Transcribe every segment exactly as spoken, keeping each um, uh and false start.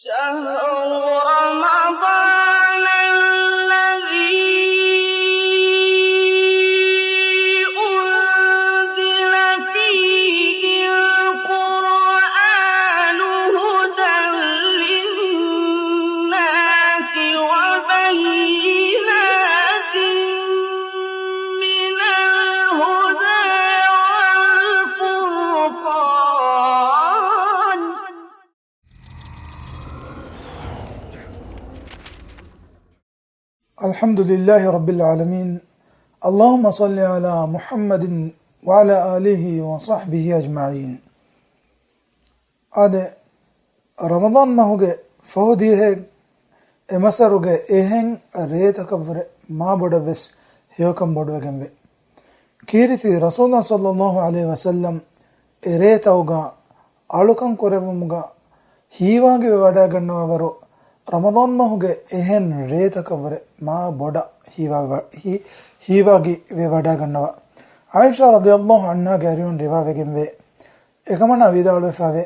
شهر رمضان الذي أنزل فيه القرآن هدى للناس وبينات من الهدى والفرقان. الحمد لله رب العالمين. اللهم صل على محمد وعلى آله وصحبه أجمعين. އާދެ، ރަމަޟާން މަހުގެ ފަހު ދިހައެއް އެ މަސްއަރުގެ އެހެން ރޭތަކަށްވުރެ މާ ބޮޑަށްވެސް ހެޔޮކަން ބޮޑުވެގެންވޭ. ކީރިތި ރަސޫލާ ޞައްލައްލާހު ޢަލައިހި ވަސައްލަމް އެ ރޭތައުގަ އަޅުކަން ކުރެއްވުމުގަ ހީވާގިވެވަޑައިގަންނަވާވަރު، ރަމަޟާން މަހުގެ އެހެން ރޭތަކަށްވުރެ މާ ބޮޑަށް ހީވާ-، ހީ-، ހީވާގިވެވަޑައިގަންނަވާ. ޢާއިޝާ ރަޟިޔައްލާހު ޢަންހާގެ އަރިހުން ރިވާވެގެންވޭ. އެކަމަނާ ވިދާޅުވެފައިވޭ،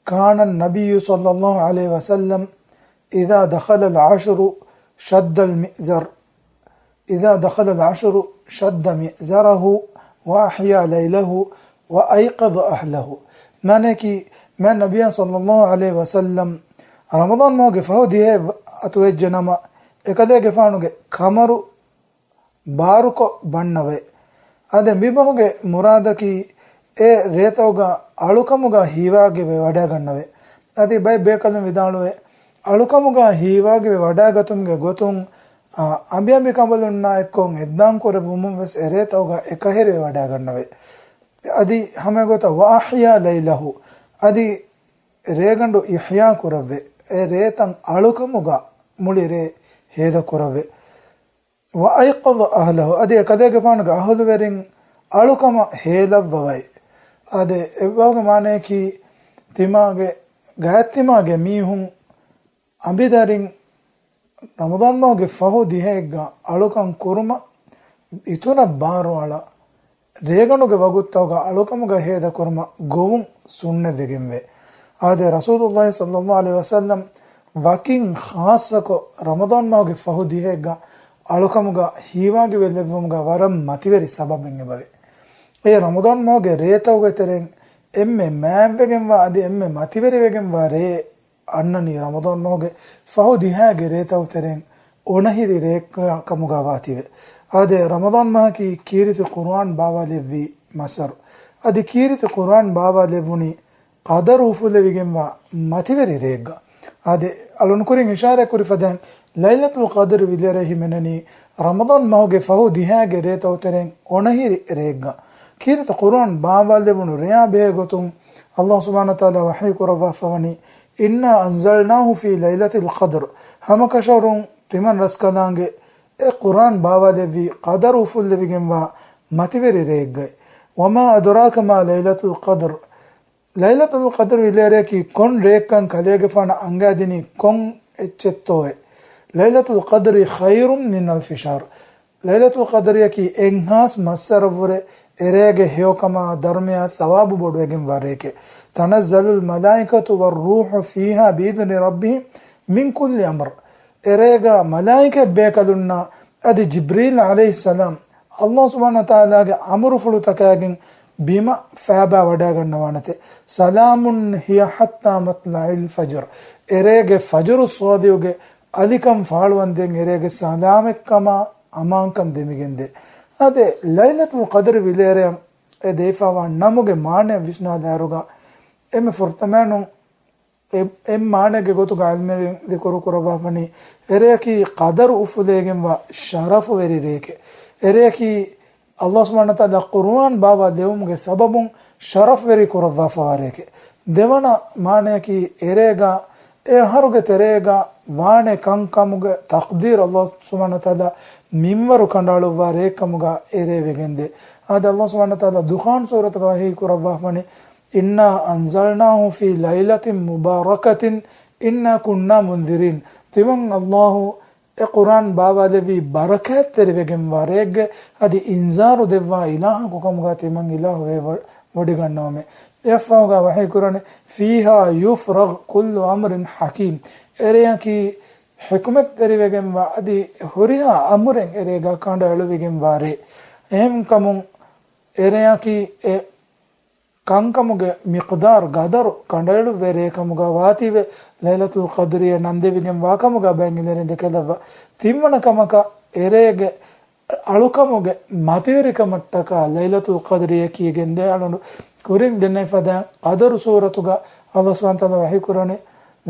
كان النبي صلى الله عليه وسلم إذا دخل العشر شد المئزر، إذا دخل العشر شد مئزره وأحيا ليله وأيقظ أهله. މާނައަކީ، މާތް ނަބިއްޔާ ޞައްލައްލާހު ޢަލައިހި ވަސައްލަމް ރަމަޟާން މަހުގެ ފަހު ދިހައެއް އަތުވެއްޖެ ނަމަ، އެކަލޭގެފާނުގެ ކަމަރު ބާރުކޮށް ބަންނަވައި. އާދެ، މި މަހުގެ މުރާދަކީ އެ ރޭތައުގަ އަޅުކަމުގަ ހީވާގިވެ ވަޑައިގަންނަވައި. އަދި ބައެއް ބޭކަލުން ވިދާޅުވޭ، އަޅުކަމުގަ ހީވާގިވެ ވަޑައިގަތުމުގެ ގޮތުން، އަ، އަނބިއަނބި ކަނބަލުންނާ އެއްކޮށް އެއްދާން ކުރެއްވުމުން ވެސް އެ ރޭތައުގަ އެކަހެރިވެ ވަޑައިގަންނަވައި. އަދި ހަމައެގޮތަށް، وأحيا ليله، އަދި ރޭގަނޑު އިޙްޔާ ކުރައްވެ، އެ ރޭތައް އަޅުކަމުގަ މުޅި ރޭ ހޭދަ ކުރައްވެ. وأيقظ أهله، އަދި އެކަލޭގެފާނުގެ އަހުލުވެރިން އަޅުކަމަށް ހޭލައްވަވައި. އާދެ، އެއްވާގެ މާނަޔަކީ، ތިމާގެ، ގާތްތިމާގެ މީހުން އަނބިދަރިން ރަމަޟާން މަހުގެ ފަހު ދިހައެއްގަ އަޅުކަން ކުރުމަށް އިތުރަށް ބާރުއަޅާ، ރޭގަނޑުގެ ވަގުތުތަކުގަ އަޅުކަމުގަ ހޭދަކުރުމަށް ގޮވުން ސުންނަތްވެގެންވޭ. އާދެ، ރަސޫލުﷲ ޞައްލައްލާހު ޢަލައިހި ވަސައްލަމް ވަކިން ޚާއްޞަކޮށް ރަމަޟާން މަހުގެ ފަހު ދިހައެއްގަ އަޅުކަމުގަ ހީވާގިވެލެއްވުމުގަ ވަރަށް މަތިވެރި ސަބަބެއް އެބަވޭ. އެ ރަމަޟާން މަހުގެ ރޭތަކުގެ ތެރެއިން އެންމެ މާތްވެގެންވާ އަދި އެންމެ މަތިވެރިވެގެންވާ ރޭ އަންނަނީ ރަމަޟާން މަހުގެ ފަހު ދިހައިގެ ރޭތައް ތެރެއިން އޮނަހިރި ރެއެއްކަމުގަ ވާތީވެ. އާދެ، ރަމަޟާން މަހަކީ ކީރިތި ޤުރުއާން ބާވާލެއްވި މަސްއަރު. އަދި ކީރިތި ޤުރުއާން ބާވާލެއްވުނީ ޤަދަރު އުފުލެވިގެންވާ މަތިވެރި ރެއެއްގަ. އާދެ، އަޅުން ކުރިން އިޝާރާތް ކުރި ފަދައިން، ލައިލަތުލް ޤަދްރު ވިލޭރޭ ހިމެނެނީ ރަމަޟާން މަހުގެ ފަހު ދިހައިގެ ރޭތައް ތެރެއިން އޮނަހިރި ރެއެއްގަ. ކީރިތި ޤުރުއާން ބާވާލެވުނު ރެޔާ ބެހޭ ގޮތުން ﷲ ސުބްޙާނަހޫ ވަތަޢާލާ ވަޙީ ކުރައްވާފަވަނީ، إنا أنزلناه في ليلة القدر. ހަމަކަށަވަރުން ތިމަން ރަސްކަލާނގެ އެ ޤުރުއާން ބާވާލެއްވީ ޤަދަރު އުފުއްލެވިގެންވާ މަތިވެރި ރެއެއްގައި. وما أدراك ما ليلة القدر. ލައިލަތުލް ޤަދްރު ވިލޭރެއަކީ ކޮން ރެއެއްކަން ކަލޭގެފާނަށް އަންގާދިނީ ކޮން އެއްޗެއްތޯއެ؟ ليلة القدر خير من ألف شهر. ލައިލަތުލް ޤަދްރިއަކީ އެއްހާސް މައްސަރަށްވުރެ އެރޭގެ ހެޔޮކަމާ ދަރުމަޔާ ޘަވާބު ބޮޑުވެގެންވާ ރެއެކެ. تنزل الملائكة والروح فيها بإذن ربهم من كل أمر. އެރޭގަ މަލާއިކަތް ބޭކަލުންނާ އަދި ޖިބްރީލް ޢަލައިހިއްސަލާމް ﷲ ސުބްޙާނަހޫ ވަތަޢާލާގެ އަމުރުފުޅުތަކާގެން ބިމަށް ފައިބާ ވަޑައިގަންނަވާނެތެ. سلام هي حتى مطلع الفجر. އެރޭގެ ފަޖުރު ޞާދިޤުގެ އަލިކަން ފާޅުވަންދެން އެރޭގެ ސަލާމަތްކަމާ އަމާންކަން ދެމިގެންދޭ. އާދެ، ލައިލަތުލް ޤަދްރު ވިލޭރެއަށް އެ ދެވިފައިވާ ނަމުގެ މާނައަށް ވިސްނާލާއިރުގަ އެންމެ ފުރަތަމައިނުން އެ، އެ މާނައިގެ ގޮތުގަ ޢިލްމުވެރިން ޛިކުރު ކުރައްވާފަނީ، އެރެއަކީ ޤަދަރު އުފުލެވިގެންވާ ޝަރަފުވެރި ރެއެކެ. އެރެއަކީ ﷲ ސުބްޙާނަހޫ ވަތަޢާލާ ޤުރުއާން ބާވާލެވުމުގެ ސަބަބުން ޝަރަފުވެރި ކުރައްވާފަވާ ރެއެކެ. ދެވަނަ މާނައަކީ އެރޭގަ އެ އަހަރުގެ ތެރޭގަ ވާނެ ކަންކަމުގެ ތަޤްދީރު ﷲ ސުބްޙާނަހޫ ވަތަޢާލާ މިންވަރު ކަނޑައަޅުއްވާ ރެއެއްކަމުގަ އެރޭ ވެގެންދޭ. އާދެ، ﷲ ސުބްޙާނަހޫ ވަތަޢާލާ ދުޚާން ސޫރަތުގަ ވަޙީ ކުރައްވާފަނީ، إنا أنزلناه في ليلة مباركة إنا كنا منذرين. ތިމަން ﷲ އެ ޤުރުއާން ބާވާލެއްވީ ބަރަކާތްތެރިވެގެންވާ ރެއެއްގައި، އަދި އިންޒާރު ދެއްވާ އިލާހަކު ކަމުގަ ތިމަން އިލާހު ވެ-، ވޮޑިގަންނަވަމޭ. އެއަށްފަހުގަ ވަޙީ ކުރަނީ، فِيهَا يُفْرَقُ كُلُّ أَمْرٍ حَكِيمٍ. އެރެއަކީ ޙިކުމަތްތެރިވެގެންވާ އަދި ހުރިހާ އަމުރެއް އެރޭގަ ކަނޑައެޅުވިގެންވާ ރޭ. އެހެންކަމުން އެރެއަކީ އެ ކަންކަމުގެ މިޤްދާރު، ގަދަރު، ކަނޑައެޅުއްވި ރޭކަމުގަ ވާތީވެ، ލައިލަތުލް ޤަދްރިއޭ ނަންދެވިގެން ވާކަމުގަ ބައެއް އިލްމުވެރިން ދެކެލައްވާ. ތިންވަނަ ކަމަކަށް އެރޭގެ އަޅުކަމުގެ މަތިވެރިކަމަށްޓަކާ ލައިލަތުލް ޤަދްރިއޭ ކީގެން ދޭ އަޅުގަނޑު ކުރިން ދެންނެވި ފަދައިން ޤަދަރު ސޫރަތުގަ ﷲ ސުބްޙާނަހޫ ވަތަޢާލާ ވަޙީ ކުރަނީ،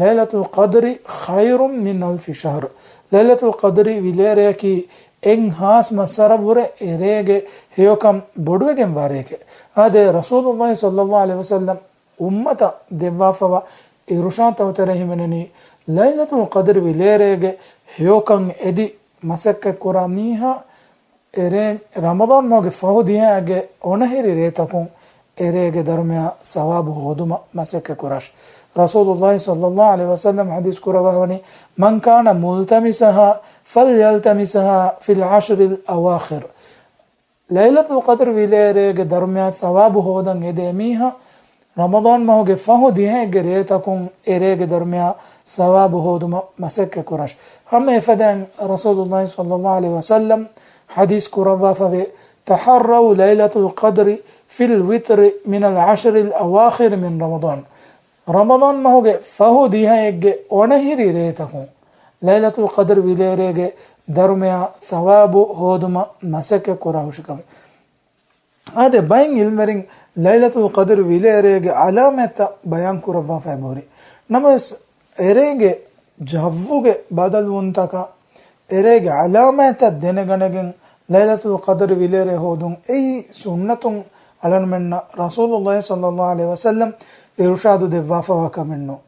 لَيْلَةُ الْقَدْرِ خَيْرٌ مِنْ أَلْفِ شَهْرٍ. ލައިލަތުލް ޤަދްރި ވިލޭރެއަކީ އެއްހާސް މައްސަރަށްވުރެ އެރޭގެ ހެޔޮކަން ބޮޑުވެގެންވާ ރެއެކޭ. އާދެ، ރަސޫލުﷲ ޞައްލަﷲ ޢަލައިހި ވަސައްލަމް އުއްމަތަށް ދެއްވާފަވާ އިރުޝާދުތައް ތެރޭ ހިމެނެނީ، ލައިލަތުލް ޤަދްރި ވިލޭރޭގެ ހެޔޮކަން އެދި މަސައްކަތްކުރާ މީހާ އެރޭ ރަމަޟާން މަހުގެ ފަހު ދިހައިގެ އޮނަހިރި ރޭތަކުން އެރޭގެ ދަރުމަޔާ ސަވާބު ހޯދުމަށް މަސައްކަތް ކުރާށި. ރަސޫލުﷲ ޞައްލަﷲ ޢަލައިހި ވަސައްލަމް ޙަދީޘް ކުރައްވާފަވަނީ، مَنْ كَانَ مُلْتَمِسَهَا فَلْيَلْتَمِسْهَا فِي الْعَشْرِ الْأَوَاخِرِ. ލައިލަތުލް ޤަދްރި ވިލޭރޭގެ ދަރުމަޔާ ސަވާބު ހޯދަން އެދޭ މީހާ ރަމަޟާން މަހުގެ ފަހު ދިހައެއްގެ ރޭތަކުން އެރޭގެ ދަރުމަޔާ ސަވާބު ހޯދުމަށް މަސައްކަތް ކުރާށި. ހަމަ އެފަދައިން ރަސޫލުﷲ ޞައްލަﷲ ޢަލައިހި ވަސައްލަމް ޙަދީޘް ކުރައްވާފަވޭ، تَحَرَّوْا لَيْلَةَ الْقَدْرِ فِي الْوِتْرِ مِنَ الْعَشْرِ الْأَوَاخِرِ مِنْ رَمَضَانَ. ރަމަޟާން މަހުގެ ފަހު ދިހައެއްގެ އޮނަހިރި ރޭތަކުން ލައިލަތުލް ޤަދްރި ވިލޭރޭގެ ދަރުމަޔާ ސަވާބު ހޯދުމަށް މަސައްކަތް ކުރާ ހުށިކަމެއް. އާދެ، ބައެއް ޢިލްމުވެރިން ލައިލަތުލް ޤަދްރި ވިލޭރޭގެ ޢަލާމާތްތައް ބަޔާން ކުރައްވާފައި ބުރި. ނަމަވެސް، އެރޭގެ ޖައްވުގެ ބަދަލުވުންތަކާ، އެރޭގެ ޢަލާމާތްތައް ދެނެގަނެގެން ލައިލަތުލް ޤަދްރި ވިލޭރޭ ހޯދުން އެއީ ސުންނަތުން އަޅަންމެންނަށް ރަސޫލުﷲ ޞައްލަﷲ ޢަލައިހި ވަސައްލަމް އިރުޝާދު ދެއްވާފަވާ ކަމެއް ނޫން.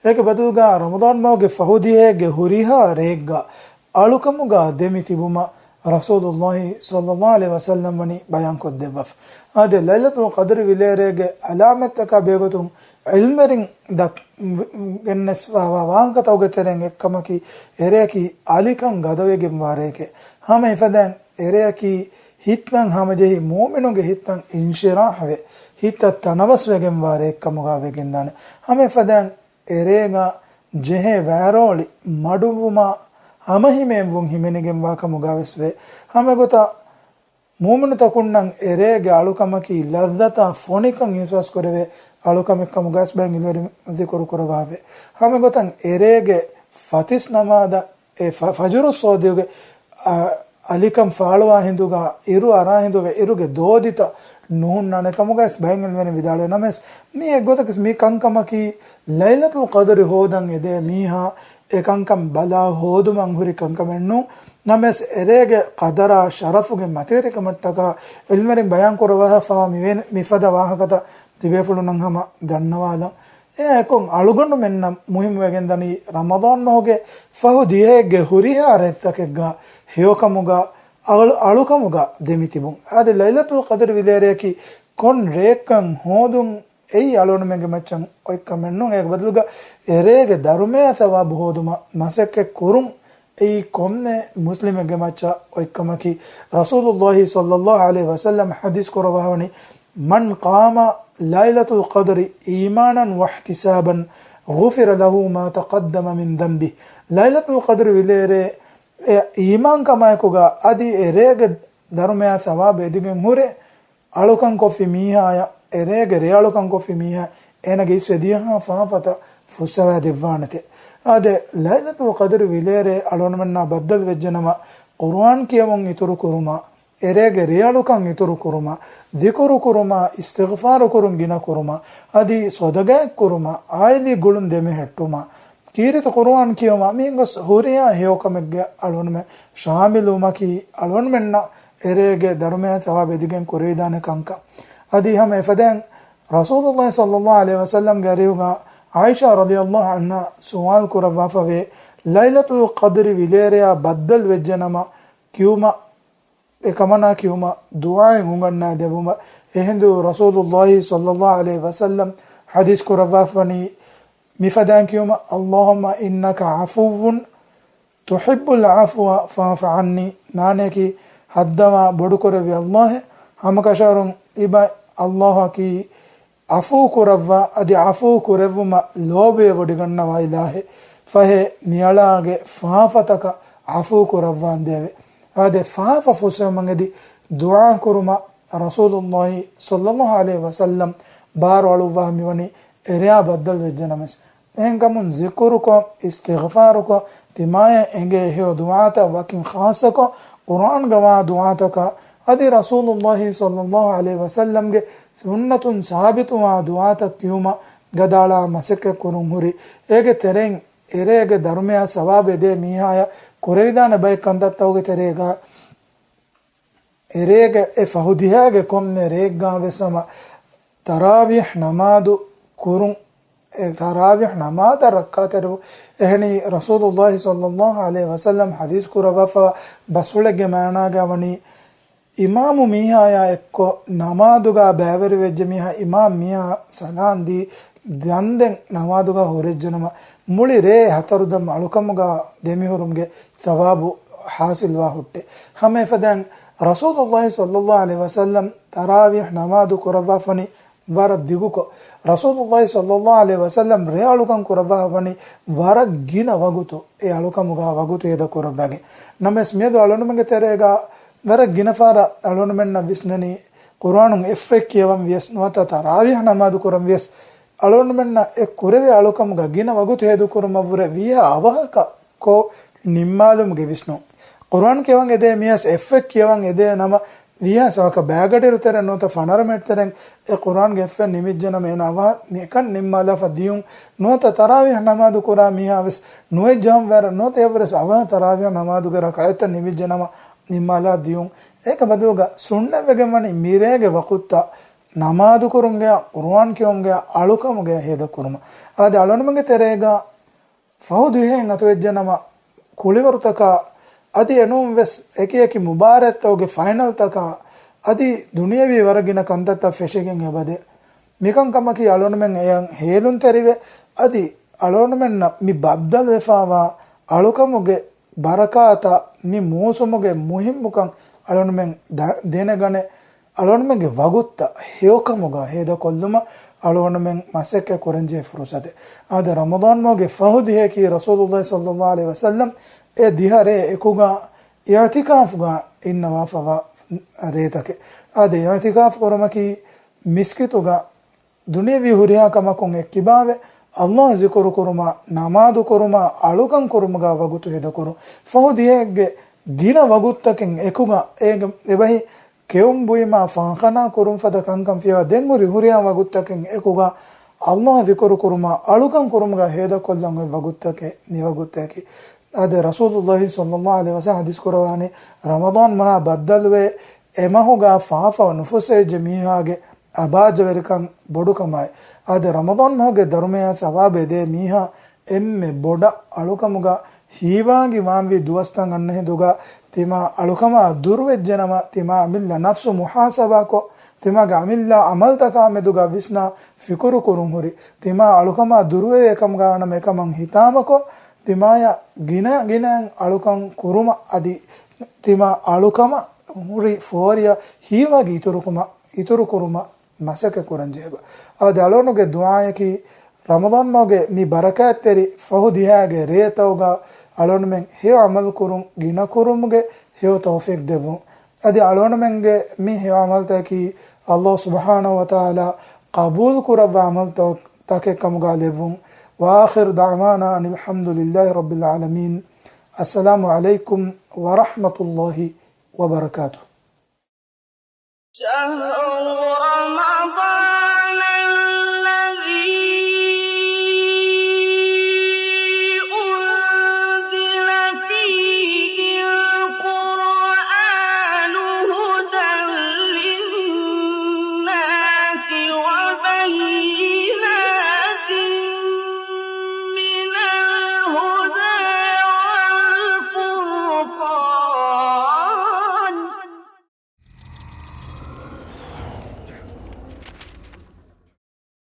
އޭގެ ބަދަލުގަ ރަމަޟާން މަހުގެ ފަހު ދިހައެއްގެ ހުރިހާ ރެއެއްގަ އަޅުކަމުގަ ދެމި ތިބުމަށް ރަސޫލުﷲ ޞައްލަﷲ ޢަލައިހި ވަސައްލަމް ވަނީ ބަޔާންކޮށްދެއްވާފަ. އާދެ، ލައިލަތުލް ޤަދްރި ވިލޭރޭގެ ޢަލާމާތްތަކާ ބެހޭގޮތުން ޢިލްމުވެރިން ދަ-، ގެންނަސްފަވާ ވާހަކަތަކުގެ ތެރެއިން އެއްކަމަކީ، އެރެއަކީ އަލިކަން ގަދަވެގެންވާ ރެއެކޭ. ހަމަ އެފަދައިން އެރެއަކީ ހިތްތައް ހަމަޖެހި މުއުމިނުންގެ ހިތްތައް އިންޝިރާޙްވެ، ހިތްތައް ތަނަވަސްވެގެންވާ ރެއެއްކަމުގަ ވެގެންދާނެ. ހަމަ އެފަދައިން އެރޭގަ ޖެހޭ ވައިރޯޅި މަޑުއްވުމާ ހަމަހިމޭންވުން ހިމެނިގެންވާ ކަމުގަ ވެސް ވޭ. ހަމަގޮތަށް މުއުމިނުތަކުންނަށް އެރޭގެ އަޅުކަމަކީ ލައްޒަތާ ފޮނިކަން އިޙްސާސް ކުރެވޭ އަޅުކަމެއް ކަމުގައި ވެސް ބައެއް ޢިލްމުވެރިން ޛިކުރު ކުރައްވާފައި. ހަމަގޮތަށް އެރޭގެ ފަތިސް ނަމާދަށް އެ ފަ-، ފަޖުރު ޞާދިޤުގެ، އަ، އަލިކަން ފާޅުވާ ހިނދުގަ، އިރު އަރާ ހިނދުގަ އިރުގެ ދޯދިތައް ނުހުންނާނެ ކަމުގައި ވެސް ބައެއް ޢިލްމުވެރިން ވިދާޅުވޭ. ނަމަވެސް، މީ އެއްގޮތަކަށް މި ކަންކަމަކީ ލައިލަތުލް ޤަދްރި ހޯދަން އެދޭ މީހާ އެ ކަންކަން ބަލާ ހޯދުމަށް ހުރި ކަންކަމެއް ނޫން. ނަމަވެސް، އެރޭގެ ޤަދަރާ ޝަރަފުގެ މަތިވެރިކަމަށްޓަކާ ޢިލްމުވެރިން ބަޔާން ކުރައްވާފަވާ މިވެ-، މިފަދަ ވާހަކަތައް ތިބޭފުޅުންނަށް ހަމަ ދަންނަވާލަން. އެއާއެކު އަޅުގަނޑުމެންނަށް މުހިއްމުވެގެންދަނީ ރަމަޟާން މަހުގެ ފަހު ދިހައެއްގެ ހުރިހާ ރޭތަކެއްގަ ހެޔޮކަމުގަ އަޅު-، އަޅުކަމުގަ ދެމިތިބުން. އާދެ، ލައިލަތުލް ޤަދްރި ވިލޭރެއަކީ ކޮން ރެއެއްކަން ހޯދުން އެއީ އަޅުގަނޑުމެންގެ މައްޗަށް އޮތްކަމެއް ނޫން. އޭގެ ބަދަލުގަ އެރޭގެ ދަރުމަޔާ ސަވާބު ހޯދުމަށް މަސައްކަތް ކުރުން އެއީ ކޮންމެ މުސްލިމެއްގެ މައްޗަށް އޮތްކަމަކީ. ރަސޫލުﷲ ޞައްލަﷲ ޢަލައިހި ވަސައްލަމް ޙަދީޘް ކުރައްވާފަވަނީ، مَنْ قَامَ لَيْلَةَ الْقَدْرِ إِيمَانًا وَاحْتِسَابًا غُفِرَ لَهُ مَا تَقَدَّمَ مِنْ ذَنْبِهِ. ލައިލަތުލް ޤަދްރި ވިލޭރޭ އެ އީމާންކަމާއެކުގަ އަދި އެ ރޭގެ ދަރުމަޔާ ސަވާބު އެދިގެން ހުރެ އަޅުކަން ކޮށްފި މީހާޔަށް، އެރޭގެ ރޭ އަޅުކަން ކޮށްފި މީހާ އޭނަގެ އިސްވެ ދިޔަހާ ފާފަތައް ފުއްސަވާ ދެއްވާނެތެ. އާދެ، ލައިލަތުލް ޤަދްރި ވިލޭރޭ އަޅުގަނޑުމެންނާ ބައްދަލު ވެއްޖެނަމަ، ޤުރުއާން ކިޔެވުން އިތުރު ކުރުމާ، އެރޭގެ ރޭ އަޅުކަން އިތުރު ކުރުމާ، ޛިކުރު ކުރުމާ، އިސްތިޣްފާރު ކުރުން ގިނަ ކުރުމާ، އަދި ޞަދަޤާތް ކުރުމާ، އާއިލީ ގުޅުން ދެމެހެއްޓުމާ، ކީރިތި ޤުރުއާން ކިޔުމާ، މިހެން ގޮސް ހުރިހާ ހެޔޮކަމެއްގެ އަޅުގަނޑުމެން ޝާމިލުވުމަކީ އަޅުގަނޑުމެންނަށް އެރޭގެ ދަރުމަޔާ ސަވާބު އެދިގެން ކުރެވިދާނެ ކަންކަން. އަދި ހަމަ އެފަދައިން ރަސޫލުﷲ ޞައްލަﷲ ޢަލައިހި ވަސައްލަމްގެ އަރިހުގަ ޢާއިޝާ ރަޟިޔަﷲ ޢަންހާ ސުވާލު ކުރައްވާފަވޭ، ލައިލަތުލް ޤަދްރި ވިލޭރެޔާ ބައްދަލު ވެއްޖެނަމަ ކިޔުމަށް، އެކަމަނާ ކިޔުމަށް ދުޢާއެއް އުނގަންނާ ދެއްވުމަށް. އެހިނދު ރަސޫލުﷲ ޞައްލަﷲ ޢަލައިހި ވަސައްލަމް ޙަދީޘް ކުރައްވާފަވަނީ، މިފަދައިން ކިޔުމަށް، اللهم إنك عفو تحب العفو فاعف عني. މާނައަކީ، ހައްދަވާ ބޮޑުކުރެއްވި ﷲ އޭ، ހަމަކަށަވަރުން އިބަ ﷲ އަކީ ޢަފޫ ކުރައްވާ، އަދި ޢަފޫ ކުރެއްވުމަށް ލޯބިވެވޮޑިގަންނަވާ އިލާހެއް. ފަހެ، މިއަޅާގެ ފާފަތަކަށް ޢަފޫ ކުރައްވާނދޭވެ. އާދެ، ފާފަ ފުއްސެވުމަށް އެދި ދުޢާ ކުރުމަށް ރަސޫލުﷲ ޞައްލަﷲ ޢަލައިހި ވަސައްލަމް ބާރު އަޅުއްވާ މިވަނީ އެރެޔާ ބައްދަލުވެއްޖެ ނަމަވެސް. އެހެންކަމުން ޒިކުރުކޮށް، އިސްތިޣްފާރުކޮށް، ތިމާޔަށް އެނގޭ ހެޔޮ ދުޢާތައް ވަކިން ޚާއްޞަކޮށް، ޤުރްއާންގަ ވާ ދުޢާތަކާ، އަދި ރަސޫލުﷲ ޞައްލަﷲ ޢަލައިހި ވަސައްލަމްގެ ސުންނަތުން ސާބިތުވާ ދުޢާތައް ކިޔުމަށް ގަދައަޅާ މަސައްކަތް ކުރުން ހުރި. އޭގެ ތެރެއިން އެރޭގެ ދަރުމަޔާ ސަވާބު އެދޭ މީހާޔަށް ކުރެވިދާނެ ބައެއް ކަންތައްތަކުގެ ތެރޭގަ، އެރޭގެ އެ ފަހު ދިހައިގެ ކޮންމެ ރެއެއްގާ ވެސް ހަމަ ތަރާވީޙް ނަމާދު ކުރުން، އެ ތަރާވީޙް ނަމާދަށް ރައްކާތެރިވުން. އެހެނީ، ރަސޫލުﷲ ޞައްލަﷲ ޢަލައިހި ވަސައްލަމް ޙަދީޘް ކުރައްވާފަ ބަސްފުޅެއްގެ މާނާގަ ވަނީ، އިމާމު މީހާޔާ އެއްކޮށް ނަމާދުގަ ބައިވެރިވެއްޖެ މީހާ، އިމާމް މީހާ ސަލާން ދީ، ދަންދެން ނަމާދުގަ ހުރެއްޖެނަމަ، މުޅި ރޭ ހަތަރު ދަމް އަޅުކަމުގަ ދެމިހުރުމުގެ ސަވާބު ޙާޞިލްވާ ހުއްޓޭ. ހަމަ އެފަދައިން ރަސޫލުﷲ ޞައްލަﷲ ޢަލައިހި ވަސައްލަމް ތަރާވީޙް ނަމާދު ކުރައްވާފަނީ ވަރަށް ދިގުކޮށް، ރަސޫލުﷲ ޞައްލަﷲ ޢަލައިހި ވަސައްލަމް ރޭ އަޅުކަން ކުރައްވާފަނީ ވަރަށް ގިނަ ވަގުތު، އެ އަޅުކަމުގަ ވަގުތު ހޭދަ ކުރައްވައިގެން. ނަމަވެސް، މިއަދު އަޅުންމެންގެ ތެރޭގަ ވަރަށް ގިނަ ފަހަރަށް އަޅުންމެންނަށް ވިސްނެނީ، ޤުރްއާނުން އެއްފަތް ކިޔަވަން ވިޔަސް ނުވަތަ ތަރާވީޙް ނަމާދު ކުރަން ވިޔަސް، އަޅުންމެންނަށް އެ ކުރެވޭ އަޅުކަމުގަ ގިނަ ވަގުތު ހޭދަ ކުރުމަށްވުރެ ވީހާ އަވަހަކަށް ކޮށް ނިންމާލުމުގެ ވިސްނުން. ޤުރްއާން ކިޔަވަން އެދޭ މިޔަސް އެއްފަތް ކިޔަވަން އެދޭ ނަމަ، ވީހާ ސަވަކަށް ބައިގަޑިއިރު ތެރެއަށް ނުވަތަ ފަނަރަ މިނެޓް ތެރެއިން އެ ޤުރްއާންގެ އެއްފަތް ނިމިއްޖެ ނަމަ، އޭނަ އަވަހަށް ނިކަން ނިންމާލާފަ ދިޔުން. ނުވަތަ ތަރާވީޙް ނަމާދު ކުރާ މީހާ ވެސް ނުވެއްޖެހަމަ ވަރަށް ނުވަތަ އެއްވެސް އަވަހަށް ތަރާވީޙް ނަމާދުގެ ރަކަޢަތްތައް ނިމިއްޖެ ނަމަ ނިންމާލާ ދިޔުން. އޭގެ ބަދަލުގަ ސުންނަތްވެގެން ވަނީ މިރޭގެ ވަގުތުތައް ނަމާދު ކުރުމުގެ، ޤުރްއާން ކިޔުމުގެ، އަޅުކަމުގެ ހޭދަ ކުރުމަށް. އާދެ، އަޅުންމެންގެ ތެރޭގަ ފަހު ދިހައިން އަތުވެއްޖެ ނަމަ، ކުޅިވަރުތަކާ އަދި އެނޫން ވެސް އެކި އެކި މުބާރާތްތަކުގެ ފައިނަލްތަކާ އަދި ދުނިޔަވީ ވަރަށް ގިނަ ކަންތައްތައް ފެށިގެން އެބަދޭ. މިކަންކަމަކީ އަޅުންމެން އެޔަށް ހޭލުންތެރިވެ، އަދި އަޅުންމެންނަށް މި ބައްދަލުވެފަވާ އަޅުކަމުގެ ބަރަކާތާ މި މޫސުމުގެ މުހިއްމުކަން އަޅުންމެން ދަ-، ދެނެގަނެ، އަޅުންމެންގެ ވަގުތުތައް ހެޔޮކަމުގަ ހޭދަކޮށްލުމަށް އަޅުގަނޑުމެން މަސައްކަތް ކުރަންޖެހޭ ފުރުސަތެއް. އާދެ، ރަމަޟާން މަހުގެ ފަހު ދިހައަކީ ރަސޫލުﷲ ޞައްލަﷲ ޢަލައިހި ވަސައްލަމް އެ ދިހަ ރޭ އެކުގަ އިޢުތިކާފުގަ އިންނަވާފަވާ ރޭތަކެއް. އާދެ، އިޢުތިކާފު ކުރުމަކީ މިސްކިތުގަ ދުނިޔަވީ ހުރިހާ ކަމަކުން އެއްކިބާވެ، ﷲ ޒިކުރު ކުރުމާ، ނަމާދު ކުރުމާ، އަޅުކަން ކުރުމުގަ ވަގުތު ހޭދަކުރުން. ފަހު ދިހައެއްގެ ގިނަ ވަގުތުތަކެއް އެކުގަ އޭގެ އެބަހީ ކެއުން ބުއިމާ ފާޚާނާ ކުރުން ފަދަ ކަންކަން ފިޔަވާ ދެން ހުރި ހުރިހާ ވަގުތުތަކެއް އެކުގަ ﷲ ޒިކުރު ކުރުމާ، އަޅުކަން ކުރުމުގަ ހޭދަކޮށްލަން އޮތް ވަގުތުތަކެއް މި ވަގުތަކީ. އާދެ، ރަސޫލުﷲ ޞައްލަﷲ ޢަލައިހި ވަސައްލަމް ޙަދީޘް ކުރައްވާނީ، ރަމަޟާން މަހާ ބައްދަލުވެ، އެމަހުގަ ފާފަ ނުފުއްސެވިއްޖެ މީހާގެ އަބާޒަވެރިކަން ބޮޑުކަމާއި، އާދެ، ރަމަޟާން މަހުގެ ދަރުމަޔާ ސަވާބު އެދޭ މީހާ އެންމެ ބޮޑަށް އަޅުކަމުގަ ހީވާގި ވާންވީ ދުވަސްތައް އަންނަ ހިނދުގަ، ތިމާ އަޅުކަމާ ދުރުވެއްޖެނަމަ، ތިމާ އަމިއްލަ ނަފްސު މުޙާސަބާކޮށް، ތިމާގެ އަމިއްލަ ޢަމަލްތަކާ މެދުގަ ވިސްނާ ފިކުރު ކުރުން ހުރި، ތިމާ އަޅުކަމާ ދުރުވެވޭ ކަމުގަ ވަނަމަ އެކަމަށް ހިތާމަކޮށް، ތިމާޔަށް ގިނަ ގިނައިން އަޅުކަން ކުރުމަށް އަދި ތިމާ އަޅުކަމަށް ހުރި ފޯރިއަށް ހީވާގި އިތުރުކުމަށް، އިތުރުކުރުމަށް މަސައްކަތް ކުރަންޖެހޭބަ. އާދެ، އަޅުގަނޑުގެ ދުޢާއަކީ، ރަމަޟާން މަހުގެ މި ބަރަކާތްތެރި ފަހު ދިހައިގެ ރޭތަކުގަ އަޅުގަނޑުމެން ހެޔޮ ޢަމަލު ކުރުން ގިނަ ކުރުމުގެ ހެޔޮ ތައުފީޤު ދެއްވުން. އަދި އަޅުގަނޑުމެންގެ މި ހެޔޮ ޢަމަލުތަކަކީ ﷲ ސުބްޙާނަހޫ ވަތަޢާލާ ޤަބޫލު ކުރައްވާ ޢަމަލުތައް، ތަކެއް ކަމުގަ ލެއްވުން. وآخر دعوانا أن الحمد لله رب العالمين. السلام عليكم ورحمة الله وبركاته. شهر